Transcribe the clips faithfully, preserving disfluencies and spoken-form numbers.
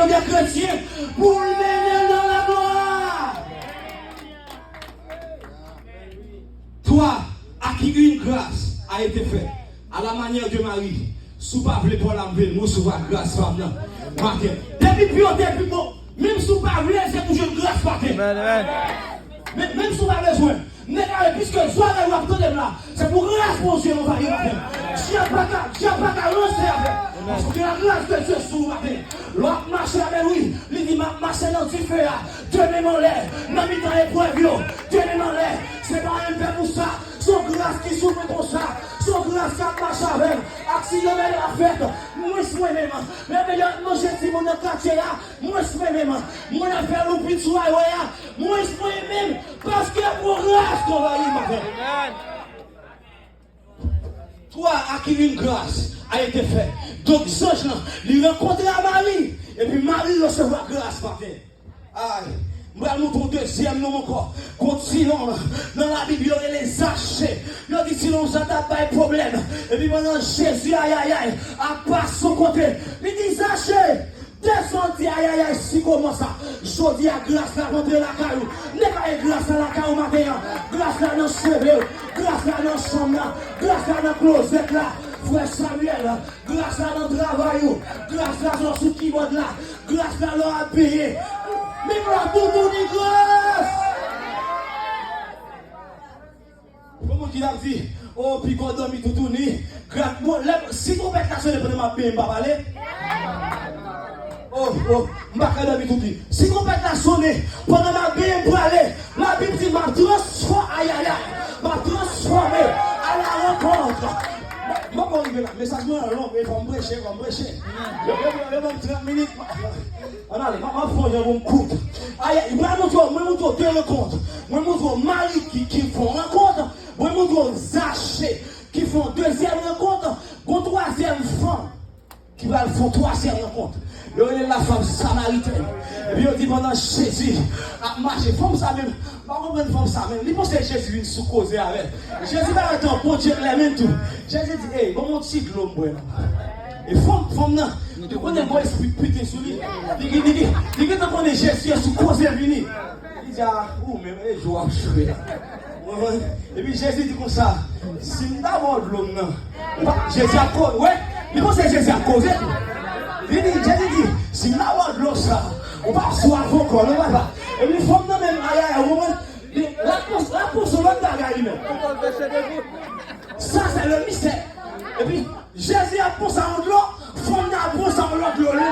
Des chrétiens pour le mener dans la gloire. Toi, à qui une grâce a été faite, à la manière de Marie, si w pa vle Pòl ap vle, m resevwa gras pa m nan. Maten. Depi pi wo, depi bon, menm si w pa vle, se toujou gras maten. Amen, amen. Men, menm si w pa bezwen, nèg la, piske zòrèy w ap tande m la, se pou gras Bondye anvayi maten. Dyab pa ka, dyab pa ka ranse avè. Paske la grâce de Dieu sou ou maten. Lè w ap mache avè l, wi, li di, "M ap mache nan dife a, de men m anlè, nan mitan eprèv yo, de men m anlè." Se pa yon pèp pou sa, se yon gras ki sou mwen konsa, se yon gras k ap mache avè m. Aksidan mèt ap fèt, mwens mwen menm. Lè yo ap manje timoun nan katye a, mwens mwen menm. Moun ap fè loupit sou highway a, mwens mwen menm. Paske pou gras k anvayi maten. Amen. Toi à qui une grâce a été faite. Donk, zanj lan, li rankontre a Mari, epi Mari resevwa gras maten. Ay, m pral montre w dezyèm nonm ankò. Gon ti nonm nan Labib, yo rele Zache. Yo di ti nonm sa t ap bay pwoblèm. Epi pandan Jezi, ayayay, ap pase yon kote, li di, "Zache, desann ti ayayay sikomò sa. Jodi a, gras la ap antre lakay ou." Nèg la, e gras la lakay ou maten an. Gras la nan cheve w. Gras la nan chanm nan. Gras la nan klozèt la. Frè Samuel, gras la nan travay ou. Gras la sou, sou kibòd la. Gras la lè w ap benyen. Menm lè w ap doudouni, gras. Gon moun ki t ap di, "O, piga w dòmi toutouni." Gras, bon, lè, si twonpèt la sonnen pandan m ap benyen, m pa pale? O, o, m pa ka dòmi toutouni. Si twonpèt la sonnen pandan m ap benyen, m prale. Labib di, "M ap transfò-, ayayay, m ap transfòme à la rencontre." Mwen, mwen rive la. Mesaj mwen an long, men fò m preche, fò m preche. Yo, yo, yo, yo ban m trant minit. Ann ale, m ap, m ap fè yon jan pou m kout. Ayayay, mwen montre w, mwen montre w de rankont. Mwen montre w Mari ki, ki fè yon rankont. Mwen montre w Zache ki fè yon dezyèm rankont. Gon twazyèm fanm ki pral fè yon twazyèm rankont. Yo rele l la fanm samaritèn. Epi yo di pandan Jezi ap mache, fanm sa menm, m pa konprann fanm sa menm. Li panse Jezi vin sou koze avè l. Jezi pa ret an Bondye klè menm tou. Jezi di, "Ey, ban m yon ti dlo m bwè non." E fanm, fanm nan, li konnen gon espri pite sou li. Li, li, li, li, li gentan konnen Jezi sou koze vini. Li di, "A, ou menm, e jou w ap jwe la." Epi Jezi di konsa, "Si m ta ba w dlo m nan, ou pa," Jezi ap ko-, wè, li panse Jezi ap koze tou. Li di, Jezi di, "Si m ta ba w dlo sa, ou p ap swaf ankò, non, papa." Epi fanm nan menm, ayayay, ou konprann? Li, l ap panse, l ap panse yon lòt bagay li menm. Sa, se le mistè. Epi, Jezi ap panse a yon dlo, fanm nan ap panse a yon lòt dlo, wi.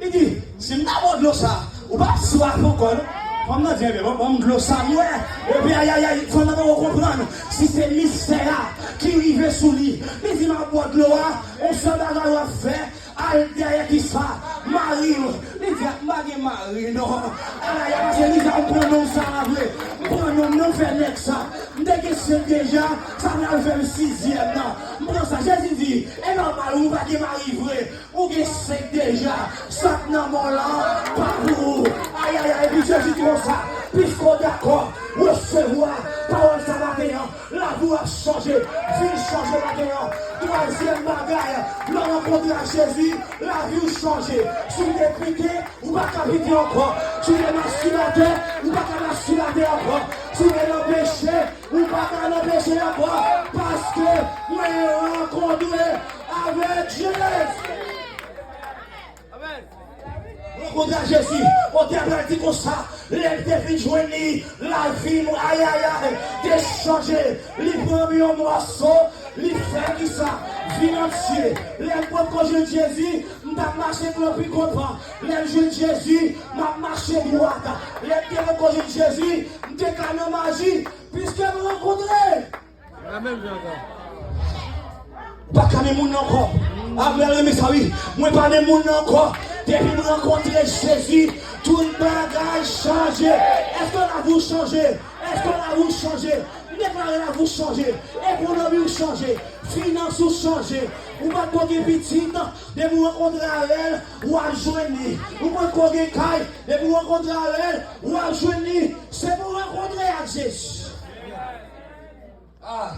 Li di, "Si m ta ba w dlo sa, ou p ap swaf ankò, non?" Fanm nan di, "Ebyen, ban, ban m dlo sa m bwè." Epi, ayayay, fanm nan poko konprann si se mistè a ki rive sou li. Li di, "M ap ba w dlo a, yon sèl bagay w ap fè, al dèyè kisa? Mari w." Li di, "M pa gen mari, non." Ayayay, paske li di, "M pran nonm sa a vre. M pran nonm nan, m fè nèg sa. M te gen senk deja, sa pral fè m sizyèm nan. M pran sa." Jezi di, "E nòmal, ou pa gen mari vre. Ou gen senk deja, sa k nan men w lan pa pou ou." Ayayay, epi Jezi di konsa, "Piske w dakò resevwa pawòl sa maten an, lavi w ap chanje, vi w chanje maten an." Twazyèm bagay, lè w rankontre ak Jezi, lavi w chanje. Si w te pite, ou pa ka pite ankò. Si w te mastibatè, ou pa ka mastibatè ankò. Si w te nan peche, ou pa ka nan peche ankò. Paske mwen rankontre avèk Jezi. Amèn. Rankontre ak Jezi, otè a pral di konsa, lè m te vin jwenn li, lavi m, ayayay, te chanje. Li pran m yon mòso, li fè kisa? Vin antye. Lè m potko jwenn Jezi, m t ap mache nan pi kontan. Lè m jwenn Jezi, m ap mache dwat. Lè m te potko jwenn Jezi, m te ka nan maji, piske m rankontre. Ou pa ka menm moun nan ankò. A, mwen renmen sa, wi. Mwen pa menm moun nan ankò. Depi m rankontre Jezi, tout bagay chanje. Èske lavi w chanje? Èske lavi w chanje? M deklare lavi w chanje. Ekonomi w chanje. Finans ou chanje. Ou pa t ko gen pitit, depi w rankontre avè l, w ap jwenn li. Ou pa t ko gen kay, depi w rankontre avè l, w ap jwenn li. Se pou w rankontre ak Jezi. Ah.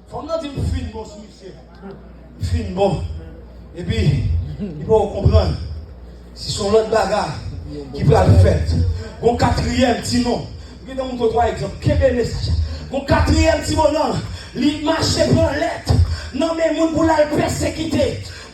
Fanm nan di m fin bon sou misye. M fin bon. Epi, Li poko konprann si se yon lòt bagay ki pral fèt. Gon katriyèm ti non. M gentan montre w twa egzanp. Kenbe mesaj la. Gon katriyèm ti bonòm. Li mache pran lèt nan men moun pou l al pèsekite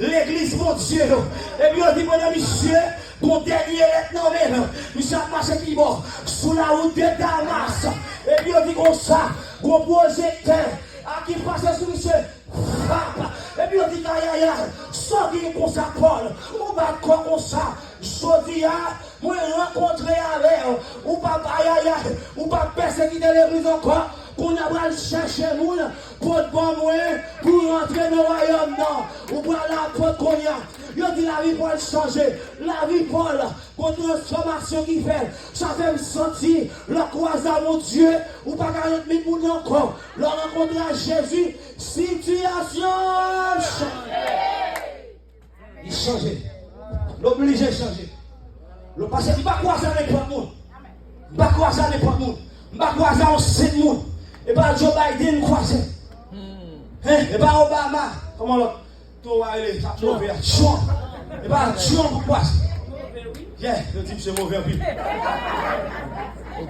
legliz Bondye yo. Epi yo di, pandan misye gon dènye lèt nan men l, misye ap mache pi bò sou lawout de Damas. Epi yo di konsa, gon pwojektè a ki pase sou misye. Frap. Epi yo di, ayayay, sa w gen konsa, Pòl? Ou bat kò konsa. Jodi a, mwen rankontre avè w. Ou p ap, ayayay, ou p ap pèsekite legliz ankò. Kounye a pral chèche moun pou t ban mwen, pou rantre nan wayòm nan. Ou pral apot kounye a. Yo di lavi Pòl chanje. Lavi Pòl, gon transfòmasyon ki fèt. Sa fè m santi, lè w kwaze a Bondye, ou pa ka ret met moun ankò. Lè w rankontre a Jezi, sitiyasyon chanje. Li chanje. L oblije chanje. L, paske m pa kwaze a nenpòt moun. M pa kwaze a nenpòt moun. M pa kwaze a yon senn moun. E pa Joe Biden m kwaze. Hein? E pa Obama. Kòman lòt? Tou a rele, sa move a. Trump. E pa Trump ou kwaze. Yeah, yo di misye move anpil.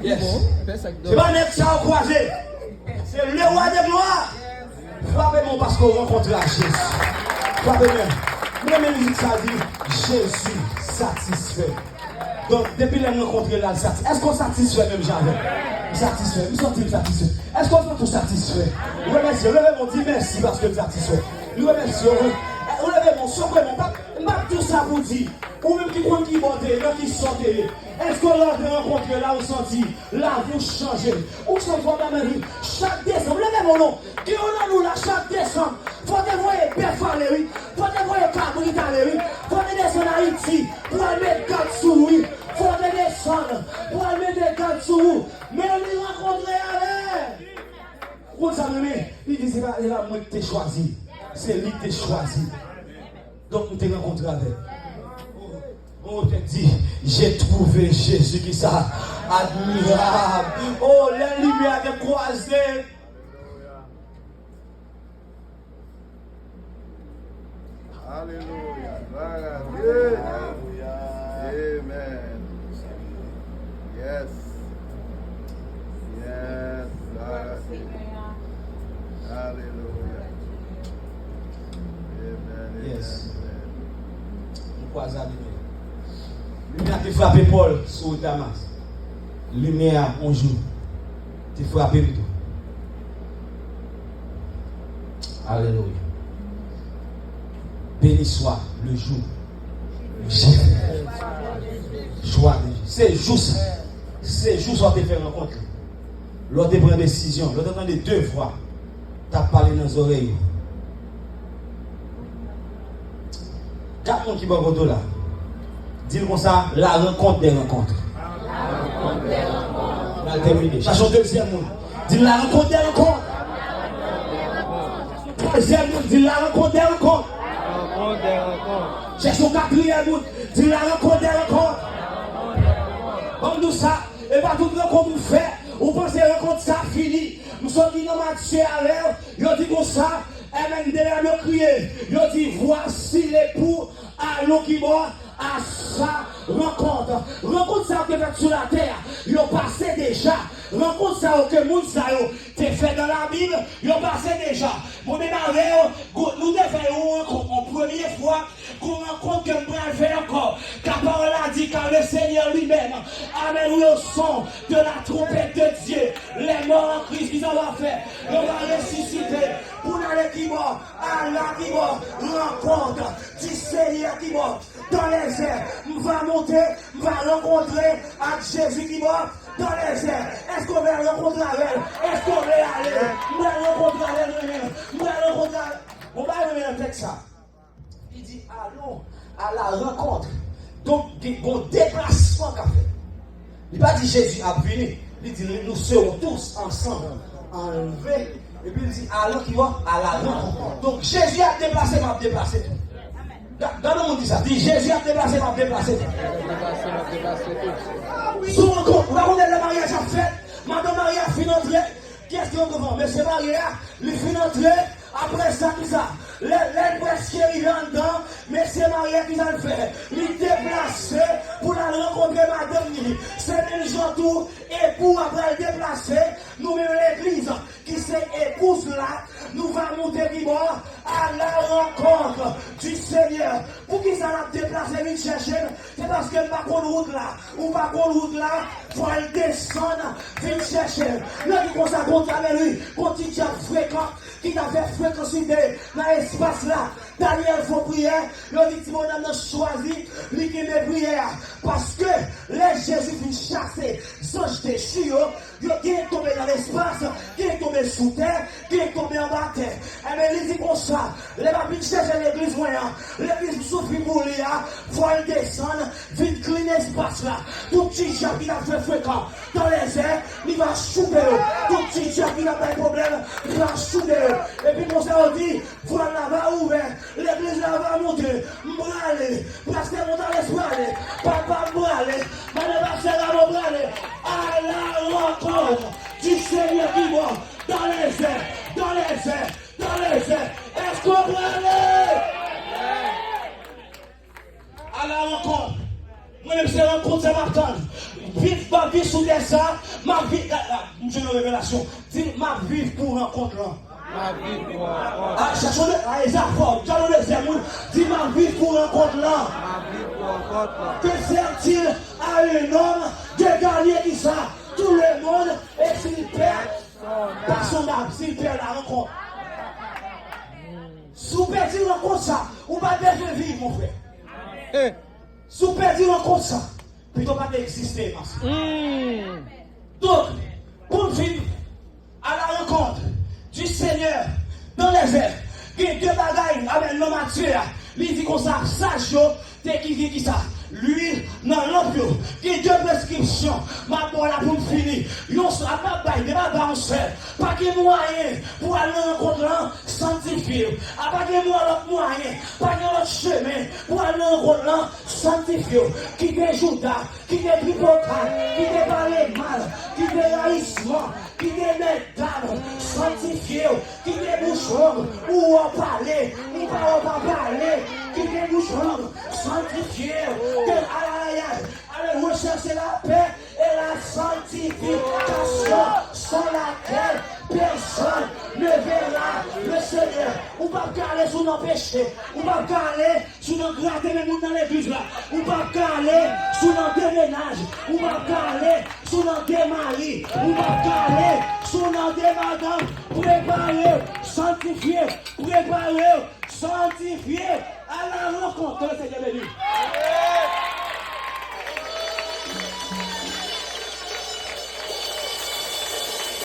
Yes. Se pa nèg sa ou kwaze. Se le roi de gloire. Frape men w paske w rankontre ak Jezi. Frape men w. M renmen mizik sa di, Jezi satisfè. Donk, depi lè m rankontre l la, l satisfè. Èske w satisfè menm jan avè m? M satisfè. M santi m satisfè. Èske w santi w satisfè? Remèsye, leve men w, di mèsi paske m satisfè. Li remèsye w. Ou leve men w, sovre men w. M p ap, m p ap di w sa pou di. Ou menm ki konn ki bò w te ye, nan ki sa w te ye. Èske lè w te rankontre l la, ou santi lavi w chanje? Ou santi w ap avanse chak desanm. Leve men w non. Gen youn nan nou la, chak desanm, fò w te voye bèf ale, wi. Fò w te voye kabrit ale, wi. Fò w te desann Ayiti pou al met gad sou ou, wi. Fò w te desann pou al mete gad sou ou. Men li rankontre avè. Ou konn sa m renmen? Li di, se pa, se pa mwen ki te chwazi. Se li ki te chwazi. Donk, m te rankontre avè l. On reflèt di, j'ai trouvé Jésus ki sa? Admirab. Oh, lè limyè a te kwaze. Alelouya. Glwa a Dye. Alelouya. Amen. Yes. Yes. Glwa a Dye. Alelouya. Amen. Yes. Amen. M kwaze a limyè. Limyè a te frape Pòl sou wout Damas. Limyè a, yon jou, te frape m tou. Alelouya. Béni soit le jour. Jwa de Jezi. Se jou sa. Se jou sa w te fè rankont li. Lè w te pran desizyon, lè w te tande de vwa t ap pale nan zòrèy ou. Gad moun ki bò kote w la. Di l konsa, la rencontre des rencontres. N al tèmine. Chache yon dezyèm moun. Di l la rencontre des rencontres. Twazyèm moun, di l la rencontre des rencontres. Chache yon katriyèm moun, di l la rencontre des rencontres. Ban m di w sa, e pa tout rankont ou fè, ou panse rankont sa fini. M sot li nan Matye avè w, yo di konsa, M N D M yo kriye, yo di, voici l'époux, allons ki bò, à sa rencontre. Rankont sa yo te fèt sou latè a, yo pase deja. Rankont sa yo ke moun sa yo te fè nan Labib, yo pase deja. Mwen menm avè w, nou te fè yon rankont yon premye fwa, gon rankont ke m pral fè ankò. Ka pawòl la di, car le Seigneur lui-même amène le son de la trompette de Dieu. Les morts en Christ, ki sa va fè? Yo va resisite. Pou n ale ki bò? Ala ki bò? Rankont di Seyè ki bò? Dans les airs. M va monte, m va rankontre ak Jezi ki bò? Dans les airs. Èske w vle rankontre avè l? Èske w vle ale? M pral rankontre avè l, mwen menm. M pral rankontre avè l. Bon, bagay mwen nan tèks sa. Li di, allons à la rencontre. Donk, gen, gon deplasman k ap fèt. Li pa di Jezi ap vini. Li di, nous serons tous ensemble enlevés. Epi li di, allons ki bò? À la rencontre. Donk, Jezi ap deplase, m ap deplase tou. Ga-, gade yon moun di sa. Di, Jezi ap deplase, m ap deplase tou. Sou rankont, ou pa konnen lè maryaj ap fèt. Madan marye a fin antre. Kiyès ki antre anvan? Mesye marye a, li fin antre. Apre sa, ki sa? Lè, lè l prèske rive anndan, mesye marye ki sa l fè? Li deplase pou l al rankontre madanm li. Se menm jan tou, epou a pral deplase, nou menm legliz, ki se epouz la, nou va moute pi bò à la rencontre du Seigneur. Poukisa l ap deplase vin chèche m? Se paske m pa konn wout la. Ou pa konn wout la, fò l desann vin chèche l. Yo di konsa, konsa, men wi, gon ti dyab frekan ki ta fè frekansite nan espas la. Daniel fè priyè, yo di ti bonòm nan chwazi, li kenbe priyè a. Paske lè Jezi fin chase zanj dechi yo, yo gen tonbe nan lespas, gen tonbe sou tè, gen tonbe anba tè. Enben, li di konsa, lè m ap vin chèche legliz mwen an, legliz m soufri pou li a, fò l desann, vin klin espas la. Tout ti dyab ki t ap fè frekan dan lèzè, li va choute yo. Tout ti dyab ki t ap bay pwoblèm, li va choute yo. Epi konsa yo di, vwal la va ouvè, legliz la va moute. M prale, pastè Montalès prale, papa m prale, madan pastè Ramo prale. À la rencontre du Seigneur ki bò, dan lèzè, dan lèzè, dan lèzè. Èske w prale? À la rencontre. Mwen menm se rankont sa m ap tann. Viv, m ap viv sou tè sa, m ap viv, la, la, m jwenn yon revelasyon. Di, m ap viv pou rankont lan. M ap viv pou rankont. A, chèche yon de, a, e sa fò, chèche yon dezyèm moun. Di, m ap viv pou rankont lan. M ap viv pou rankont lan. Que sert-il à un homme de gagner qui ça? Tout le monde et s'il perd pas son âme, s'il perd la rencontre. Si w pèdi rankont sa, ou pa bezwen viv, mon frè. Si w pèdi rankont sa, pito w pa t egziste, mas. Donk, pou n vin à la rencontre du Seigneur dans les airs, gen de bagay avèk nonm a Dye a. Li di konsa, saj yo te ki gen ki sa? Lwil nan lanp yo. Gen de preskripsyon. M ap ba w la pou m fini. Yon sa, m ap bay, m ap bay yon sèl. Pa gen mwayen pou al nan rankont lan, sanktifye w. A pa gen mwa-, lòt mwayen, pa gen lòt chemen pou al nan rankont lan, sanktifye w. Kite jouda, kite tripotay, kite pale mal, kite rayisman, kite nèg dam, sanktifye w. Kite bouch long ou wè w pale, ou pa wè w pa pale. Kite bouch long, sanktifye w. Ke, ayayay, ale rechèche lapè e la sanctification sans laquelle personne ne verra le Seigneur. Ou p ap ka ale sou nan peche. Ou p ap ka ale sou nan grate men moun nan legliz la. Ou p ap ka ale sou nan de mennaj. Ou p ap ka ale sou nan de mari. Ou p ap ka ale sou nan de madanm. Prepare w, sanktifye w, prepare w, sanktifye w. À la rencontre.